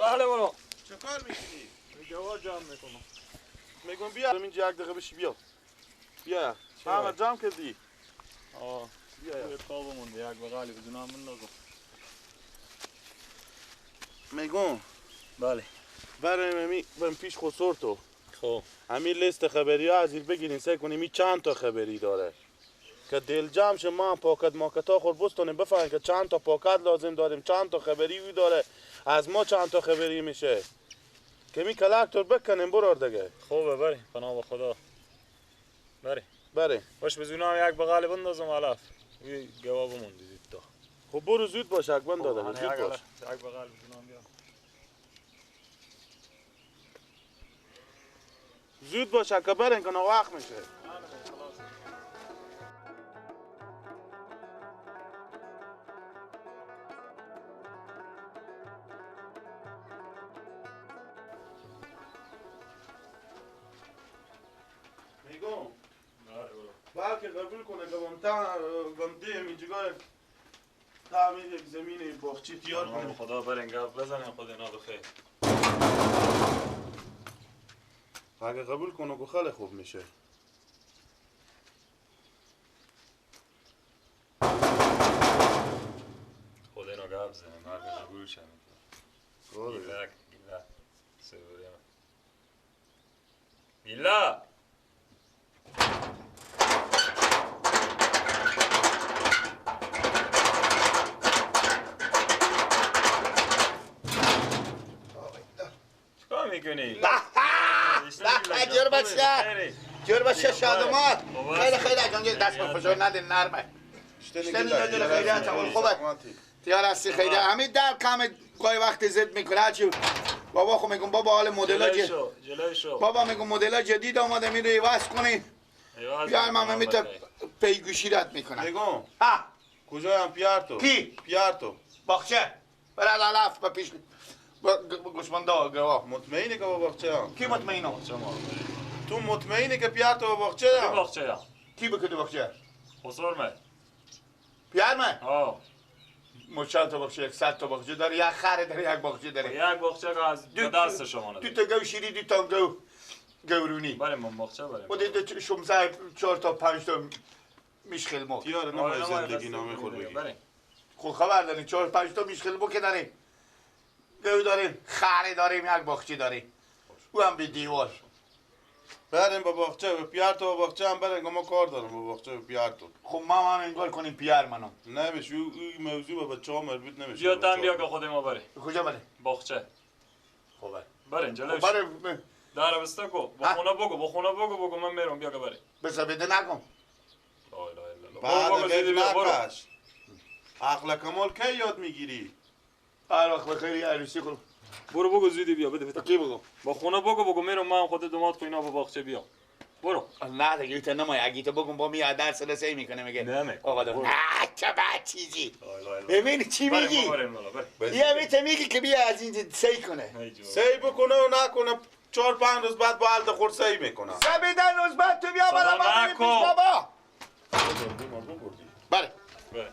بله برو. چه کار میکنی؟ گوار جمع میکنم. میگم بیا اینجا یک دقیقه بشی بیا. بیا. همه جمع کردی؟ آه. بیا. یه قاب مونده یک بغلی بدونم من میگم بله. بریم امی بریم پیش خسر تو. خب. امی لیست خبری ها از بگیرین سعی کنیم چند تا خبری داره. که دل جمع شه ما پاکت ماکتا خور بستونیم بفهمیم که چند تا پاکت لازم داریم، چند تا خبری وی داره، از ما چند تا خبری میشه. که می کلکتور بکنیم برار دیگه. خوبه بریم پناه به خدا. بریم. بریم. باش بزونم یک بغل بندازم علف. وی گواب مونده زود تا. خب برو زود باش اک بند داده زود باش. یک بغل بزونم بیا. زود باش که برین که وقت میشه. میگم بلکه قبول کنه که بمده اینجا تعمیر یک زمین باغچه تیار کنیم. خدا برین گپ بزنیم خود اینا بخیر. اگه قبول کنه که خیلی خوب میشه. خود اینا گپ زنیم اگه قبول شه. گیلا گیلا سیوریم. گیلا چیکار میکنی؟ جور بچه جور بچه شادمان خیلی خیلی اجانگه دست به فشار ندین نرمه شتنی دل خیلی هست خوبه تیار هستی خیلی همین در کم گاهی وقتی زد میکنه هرچی بابا خب میگم بابا حال مدل ها بابا میگم مدل ها جدید آمده میره عوض کنی بیار من میتونم پیگوشی رد میکنم. میگم کجایم پیار تو؟ کی؟ پیار تو باغچه برد علف به پیش گوشمنده گواه. مطمئنی که با باغچه هم؟ کی مطمئنه؟ تو مطمئنی که پیار تو با باغچه هم؟ کی باغچه هم؟ کی بکده باغچه؟ خسر من پیار من؟ آه چند تا باغچه؟ 100 تا باغچه داره، یک خره داره، یک باغچه داره. یک باغچه که از دست شما نداره. دو تا گو شیری، دو تا گو گورونی. بریم من باغچه بریم. و دو شمسه 4 تا 5 تا میشخل ما. تیار نمای زندگی نامه خور بگی. خب خبر داریم 4 5 تا میشخل بو که داریم. گو داریم، خره داریم، یک باغچه داریم. او هم به دیوار. بریم با باغچه به پیار تو با باغچه هم بریم که ما کار دارم با باغچه به پیار تو. خب ما هم انگار کنیم پیار منم. نمیشه این موضوع با بچه‌ها مربوط نمیشه. بیا تن بیا که خود ما بریم. کجا بریم؟ باغچه. خب بریم جلوش. بریم. در بسته کو با خونه بگو با خونه بگو بگو من میرم بیا که بریم. بس بده نکن. لا اله الا الله. بعد نکش. عقل کمال کی یاد میگیری؟ هر وقت بخیری عروسی خور. برو بگو زودی بیا بده بده. کی بگو؟ با خونه بگو بگو میرم من خود دومات کو اینا با باغچه بیا. برو. نه دیگه تو نمای اگه تو بگم با می درس رسه میکنه میگه. نه آقا نه چه بد چیزی. ببین چی میگی؟ یه میته میگی که بیا از اینجا سی کنه. سی بکنه و نکنه 4 5 روز بعد با حالت خور سی میکنه. سه روز بعد تو بیا بالا من پیش بابا. بله. بله.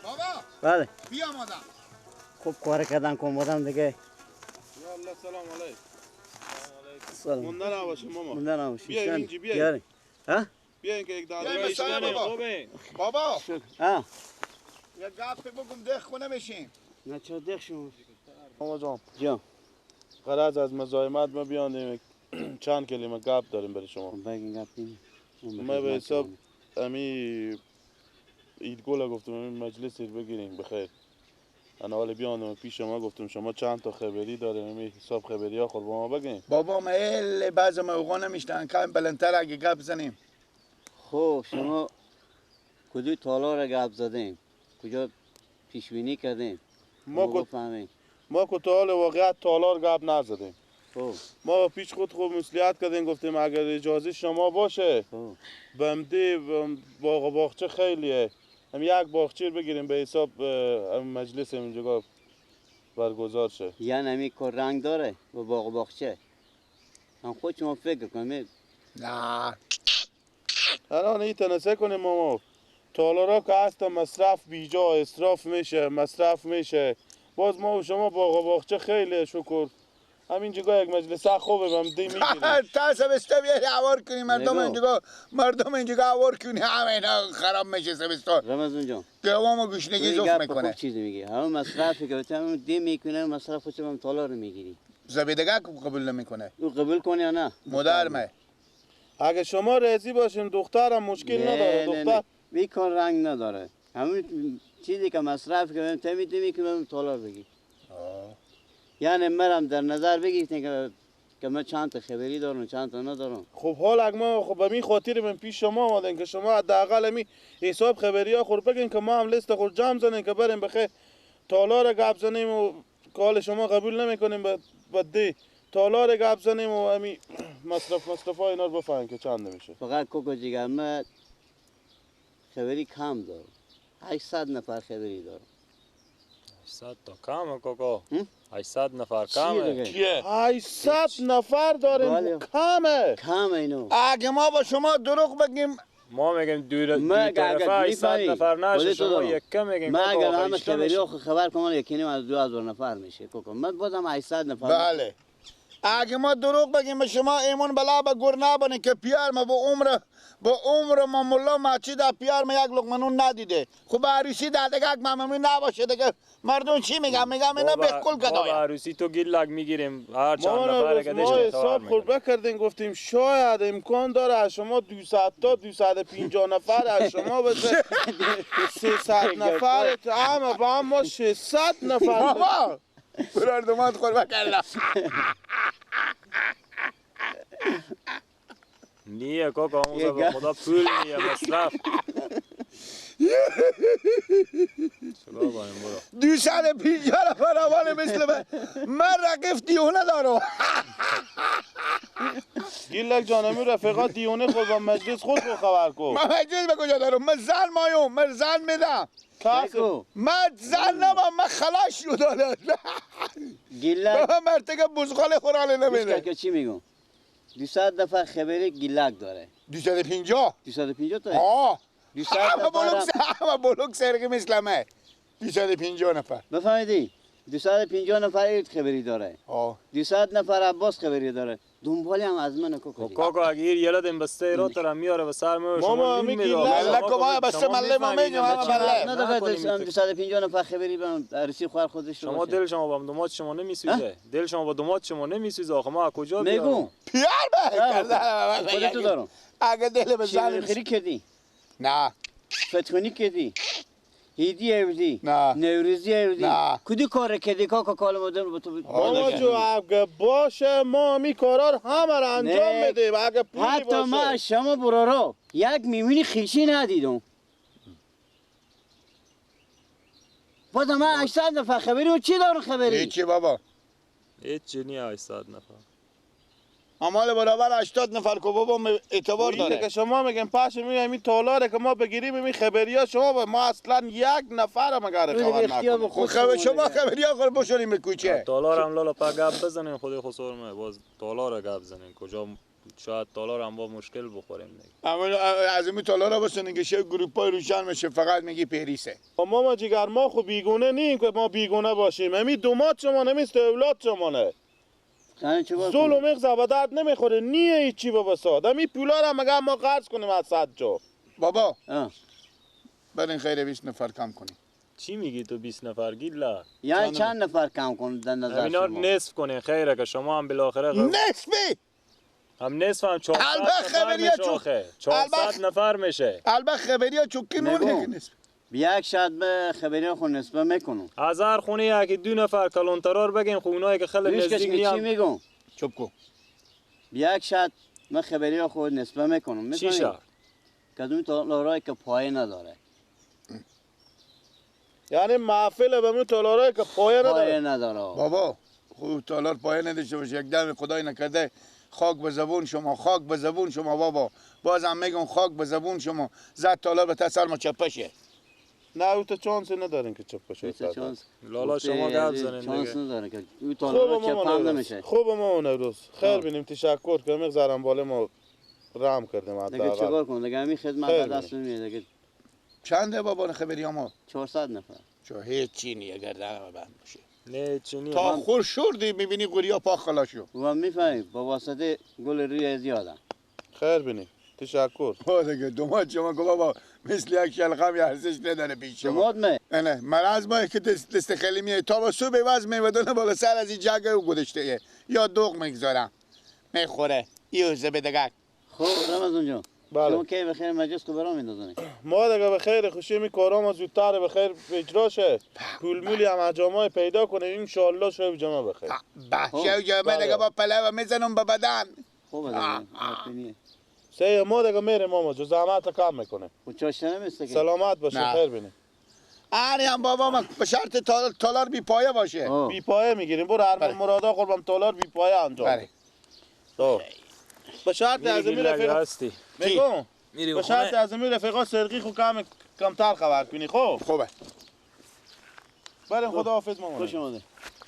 بابا بله بیا آمادم. خوب کار کردن که آمادم دیگه. یا الله سلام علیکم. سلام. مونده نباشه ماما. مونده نباشه. بیا اینجا بیا. ها؟ بیا اینکه یک دقیقه بابا. بابا. ها. یه گپ بگم ده خونه بشین. نه چرا ده شما؟ ماما جان. جان. قرض از مزاحمت ما بیاندیم چند کلمه گپ داریم برای شما. بگین گپ بگین. ما به حساب امی عید گل گفتم این مجلس بگیریم بخیر. انا حالا بیان پیش شما گفتم شما چند تا خبری داریم می حساب خبری ها خور با ما بگین. بابا ما ال بعضی موقع نمیشتن کم بلندتر اگه گپ زنیم. خب شما کدوم تالار گپ زدیم؟ کجا پیش بینی کردیم؟ ما که تا حال واقعیت تالار گپ نزدیم. ما پیش خود خوب مسئولیت کردیم گفتیم اگر اجازه شما باشه بمدی باغ و باغچه خیلیه هم یک باغچه بگیریم به حساب مجلس اینجا برگزار شه. یعنی همین کار رنگ داره با باغ و باغچه هم خود شما فکر کنیم. نه الان این تنسه کنیم ماما تالارا که هست مصرف بیجا اسراف میشه مصرف میشه. باز ما و شما باغ و باغچه خیلی شکر همین جگاه یک مجلس خوبه بهم دی میگیریم. تا سبستا بیاری عوار کنی مردم اینجا مردم اینجا عوار کنی همه اینا خراب میشه سبستا. رمضان جان گوام گشنگی زوف میکنه. خوب چیزی میگی. همون مصرفی که بتم دی میکنه مصرف خودش هم تالار میگیری. زبیدگه قبول نمیکنه. او قبول کنه یا نه؟ مدرمه. اگه شما راضی باشین دخترم مشکل نداره. دختر بی کار رنگ نداره. همون چیزی که مصرف که بهم دی میکنه تالار بگی. یعنی مرم در نظر بگیرید که من چند تا خبری دارم چند تا ندارم. خب حال اگه ما خب به می خاطر من پیش شما آمدن که شما حداقل می حساب خبری ها خور بگین که ما هم لیست خور جمع زنیم که بریم بخیر تالار گپ زنیم و که حال شما قبول نمیکنیم به دی تالار گپ زنیم و همی مصرف ها اینا رو بفهمیم که چند میشه. فقط کوکو جگر من خبری کم دارم. 800 نفر خبری دارم. 800 تا کمه کوکو. 800 نفر کمه. چیه؟ 800 نفر داریم کمه. کمه اینو. اگه ما با شما دروغ بگیم ما میگیم دو طرفه 800 نفر نشه شما یک کم میگیم. ما اگر همه خبری ها خبر کنم یکی نیم از 2000 نفر میشه کوکو. من بازم 800 نفر. بله. اگه ما دروغ بگیم به شما ایمون بلا به گور نبانه که پیار ما با عمر ما ملا مچی در پیار ما یک لقمه نون ندیده. خب عروسی در دیگه یک ممنون نباشه دیگه مردم چی میگم؟ میگم اینا بالکل گدایا. ما عروسی تو گیلک میگیریم هر چند نفر که ما حساب خورده کردیم گفتیم شاید امکان داره از شما 200 تا 250 نفر از شما بشه 300 نفر همه با هم ما 600 نفر. بابا برار خورده کردم. نیه کاکا همون به خدا پول نیه مصرف. چرا بایم برو 250 نفر اول مثل من رقیف دیونه دارم. گیلک جانمی رفیقا دیونه خود با مجلس خود رو خبر کن. من مجلس به کجا دارم؟ من زن مایم من زن میدم. من زن نمم من خلاش رو دارم. گیلک من مرتکب بزغال خوراله نمیده. چی میگم؟ 200 نفر خبری گیلک داره. 250 250 تا؟ آه همه بلوک سرقی مثل مه 250 نفر. بفهمیدی؟ 250 نفر خبری داره. 200 نفر عباس خبری داره. دنبالی هم از من کوکو. کوکو اگه یه لدیم بسته رو ترم میاره به سر می شما نمیدونم. مله کو ما بسته مله ما میگم مله. نه 250 نفر خبری به عروسی خواهر خودش شما دل شما با دومات شما نمیسوزه. دل شما با دومات شما نمیسوزه. آخه ما از کجا بیارم؟ میگم پیار به خودتو دارم. اگه دل به زن خیری کردی؟ نه. فتخونی کردی؟ هیدی ایودی؟ نه. نوروزی ایودی؟ نه. کدی کار کردی کاکا کالم دم به تو؟ ماما جو اگه باشه ما می کارا رو همه رو انجام میدیم اگه پولی باشه. حتی ما از شما برارا یک میمونی خیشی ندیدم. بازم من 800 نفر خبری و چی دارم خبری؟ هیچی بابا. هیچی نی 800 نفر. امال برابر 80 نفر که بابا اعتبار داره. که شما میگن پاش میگم این تالاره که ما بگیریم این خبریا شما با ما اصلا یک نفر مگر خبر نکنیم. خب شما خبریا خور بشوریم به کوچه. تالار هم لالا پا گپ بزنیم خود خسور می باز تالار گپ زنیم کجا شاید تالار هم با مشکل بخوریم دیگه. اما از این تالار بسنین که شه گروپای روشن میشه فقط میگی پریسه. ما جگر ما خو بیگونه نیم که ما بیگونه باشیم. همین دومات شما نمیست اولاد شما نه. ظلم اغزا به درد نمیخوره نیه هیچی بابا ساد همین پولا رو مگه ما قرض کنیم از صد جا بابا. برین خیر 20 نفر کم کنیم. چی میگی تو 20 نفر گیلا؟ یعنی چند نفر کم کن در نظر شما؟ اینا نصف کنین خیره که شما هم بالاخره نصفی هم نصف هم 400 نفر میشه. آخه 400 نفر میشه. البته خبریا چوکی نونه نصف. یک شاید به خبری خو نسبه میکنم. از هر خونه یکی دو نفر کلانترار بگین خو اونایی که خیلی نزدیک نیام. چی میگم؟ چوب کو. یک شاید من خبری خو نسبه میکنم. چی شد؟ کدوم تالارایی که پایه نداره. یعنی محفل به من تالارایی که پایه نداره. پایه نداره. بابا خوب تالار پایه نداشته باشه یک دم خدای نکرده خاک به زبون شما، خاک به زبون شما بابا. بازم میگم خاک به زبون شما. زد تالار به سر ما چپشه. نه او تو چانس ندارین که چپشه. لالا شما گپ زنین دیگه. چانس نداره که او تالار چپ هم نمیشه. خوب ما اون روز خیر بینیم تشکر که میگذرم بالا ما رام کردیم. دیگه چیکار کنم دیگه همین خدمت دست نمیاد دیگه. چنده بابا خبری ما؟ 400 نفر. چه هیچی نیه گردن بند باشه. نه چی نیه. تا خور شردی میبینی قوریا پاک خلاص شو. و میفهمی با واسطه گل روی زیاده. خیر بینیم تشکر. ها دیگه دومات شما که بابا مثل یک شلغم ارزش نداره پیش شما. دومات می؟ نه مرض ما که دست خیلی میه تا با صبح وز میودن بالا سر از این جگه او گذاشته یا دوغ میگذارم میخوره یوزه به دگک. خب رمضان جان. بله. شما کی بخیر مجلس کو برام میندازنی؟ ما دیگه به خیر خوشی می کارام زودتر به خیر اجرا شه. پول مولی هم اجامای پیدا کنه ان شاء الله شب جمعه بخیر. به شب جمعه دیگه با پلو میزنم به بدن. خوبه دیگه. سه ما دیگه میریم ماما جو زحمت کم میکنه. خب چاش نمیسته که. سلامت باشه خیر بینی. آره هم بابا ما به شرط تالار بی پایه باشه. بی پایه میگیریم برو هر مرادا قربم تالار بی پایه انجام. بله. به شرط از می رفیق میگم به شرط از می رفیقا سرقی خو کم کمتر خبر کنی. خب خوبه بریم خداحافظ مامان. خوش اومدی.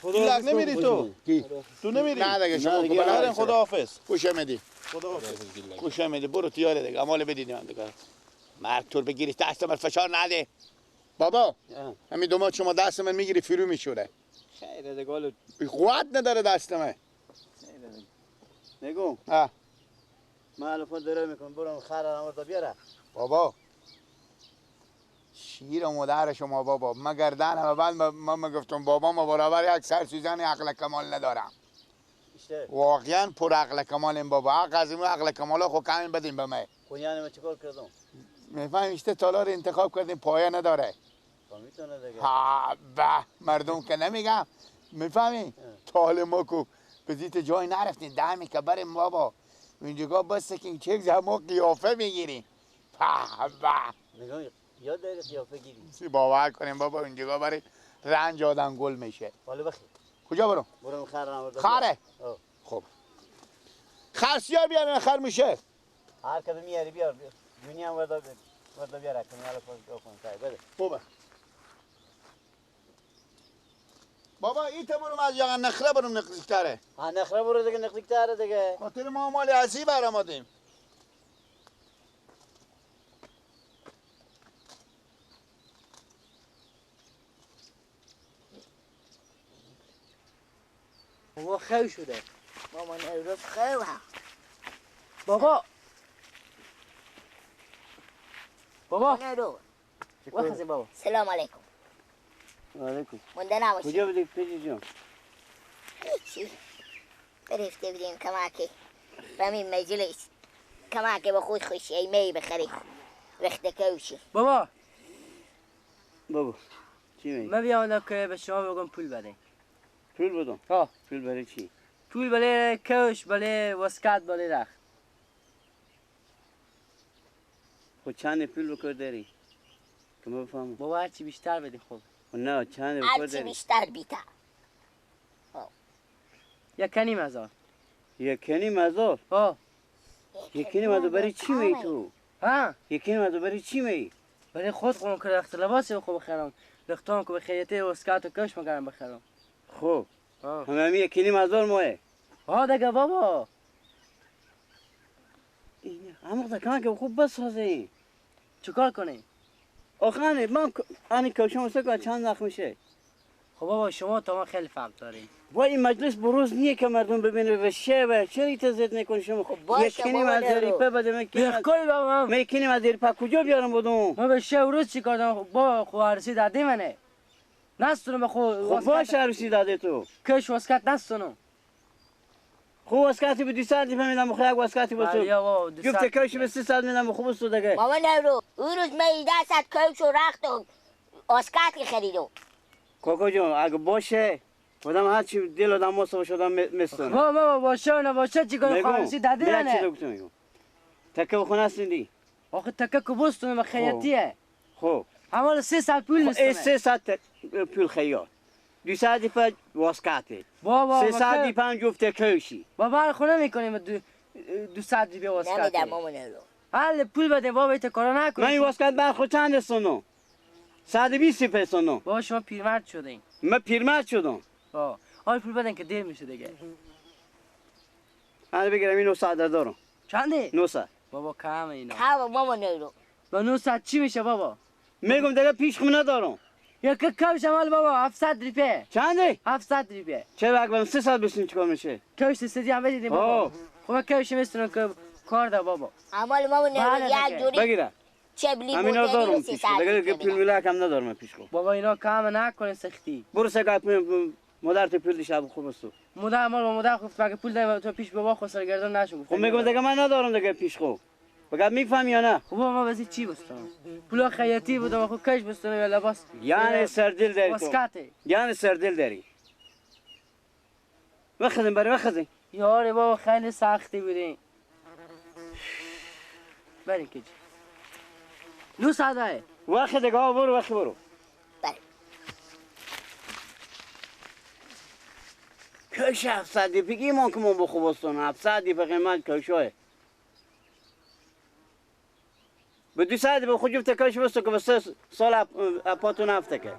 خدا نمیری تو؟ تو نمیری؟ نه دیگه شما بریم خداحافظ. خوش اومدی. خداحافظ. خوش اومدی برو تیاره دیگه امال بدید من دیگه. مرد تو بگیری دست من فشار نده. بابا همین دومات شما دست من میگیری فرو میشوره. خیره دیگه قوت نداره دست من. میگم من الان خود داره میکنم برم خر رو بیاره. بابا شیر مادر شما بابا من گردن اول من گفتم بابا ما برابر یک سر سوزن عقل کمال ندارم. واقعا پر عقل کمالیم بابا. حق از این عقل کمال خو کمی بدیم به من. خب یعنی من چیکار کردم؟ میفهمی اشته تالار انتخاب کردیم پایه نداره. میتونه دیگه. ها به مردم که نمیگم میفهمی؟ تال ما کو به زیت جای نرفتیم دمی که بریم بابا. اینجا بس که چک ما قیافه میگیریم. میگم یاد داری قیافه گیری. باور کنیم بابا اینجا برای رنج آدم گل میشه. حالا بخیر. کجا برم؟ برم خر خره. خب خر سیاه بیار خر میشه. هر کدوم میاری بیار. دنیا هم وردا بیار کنی حالا کن بده. خوبه. بابا این برم از یاغ نخره برم نزدیک‌تره. ها نخره برو دیگه نزدیک‌تره دیگه. خاطر ما مال عزیز برآمدیم. بابا خیلی شده. مامان امروز خیلی بابا بابا وخزی بابا. سلام علیکم. علیکم. مونده نباشی. کجا بودی پیجی جان؟ هیچی. برفته بودیم کمکی رمین مجلس کمکی با خود خوشی می بخری رخته کوشی. بابا بابا چی میگی؟ من بیامدم که به شما بگم پول بده. پول بدم؟ ها. پول برای چی؟ پول برای کوش، برای وسکات، برای رخت. خب چند پول بکر داری؟ که ما بفهمم. بابا هرچی بیشتر بدی خوب. نه چند بکر داری؟ هرچی بیشتر بیتر. 1.5 هزار. 1.5 هزار؟ ها. 1.5 هزار برای چی می تو؟ ها؟ 1.5 هزار برای چی می؟ برای خود خودم که رخت لباس خوب بخرم. رختام که بخیریته وسکات و کوش مگرم بخرم. خب همه 1.5 هزار ماه. ها دیگه بابا. همون کن که خوب بسازی. چیکار کنی؟ آخه من انی کوشم سکا چند وقت میشه. خب بابا شما تا ما خیلی فرق داریم. با این مجلس بروز نیه که مردم ببینه و شه و چرا تزید نکنی شما؟ خب باشه 1.5 هزار پا بده من بخکل بابا. من 1.5 هزار پا کجا بیارم بودم؟ من به شه روز چیکار دارم؟ بابا خب عروسی داده منه. نستونم خب. خب باشه عروسی داده تو. کش واسکت نستونم. خوب واسکتی به 200 میدم خو یک واسکتی بسو. جفت کاش به 300 میدم خوب بسو دیگه. ماما نورو اون روز من 10 کاش و رخت و واسکتی خریدم. کاکا جون اگه باشه آدم هر چی دل آدم واسه باشه آدم میستونه. بابا باشه نه باشه چیکار خالصی دادی نه. تکه بخونه هستین دی. آخه تکه که بستونه و خیاطیه. خب. همال 300 پول میستونه. 300 پول خیاط. 200 پا واسکتی. بابا 305 جفت کشی. بابا خونه میکنیم 200 بیا واسکتی. نمیدم مامان نورو. حل پول بده بابا ایت کارا نکن. من این واسکت بر خود چند استونو؟ 120 پیسونو. بابا شما پیرمرد شدین. من پیرمرد شدم. آه آی پول بدن که دیر میشه دیگه. حالا بگیرم این 900 دارم. چنده؟ 900. بابا کم اینا. کم مامان نورو. با 900 چی میشه بابا؟ میگم دیگه پیش خونه ندارم. یک کم شمال بابا 700 روپیه. چنده؟ 700 روپیه. چه بگم 300 بسین چیکار میشه؟ کاش 300 هم بدیدیم بابا. خب کاش میستونم که کار ده بابا. عمال مامان نورو یک جوری بگیره. چبلی همینا دارم پیش دیگه پول میلا کم ندارم پیش خو. بابا اینا کم نکنه سختی. برو سگا مادر تو پول دیشب خوب است. مادر مال مادر گفت مگه پول داریم تو پیش بابا خسر گردن نشو گفت. خب میگم دیگه من ندارم دیگه پیش خو. بگم میفهمی یا نه؟ خب ما واسه چی بستم؟ پول خیاطی بودم خب کش بستم یا لباس. یعنی سردل داری تو. یعنی سردل داری. وخذن برای وخذن. یاره بابا خیلی سختی بودین. بریم کجی. 900 وخ دیگه برو وخ برو. کش 700 بگی ما که ما بخو بستون 700 به قیمت کشوه. به 200 به خود جفت کش بستو که بس سال اپاتون هفته که.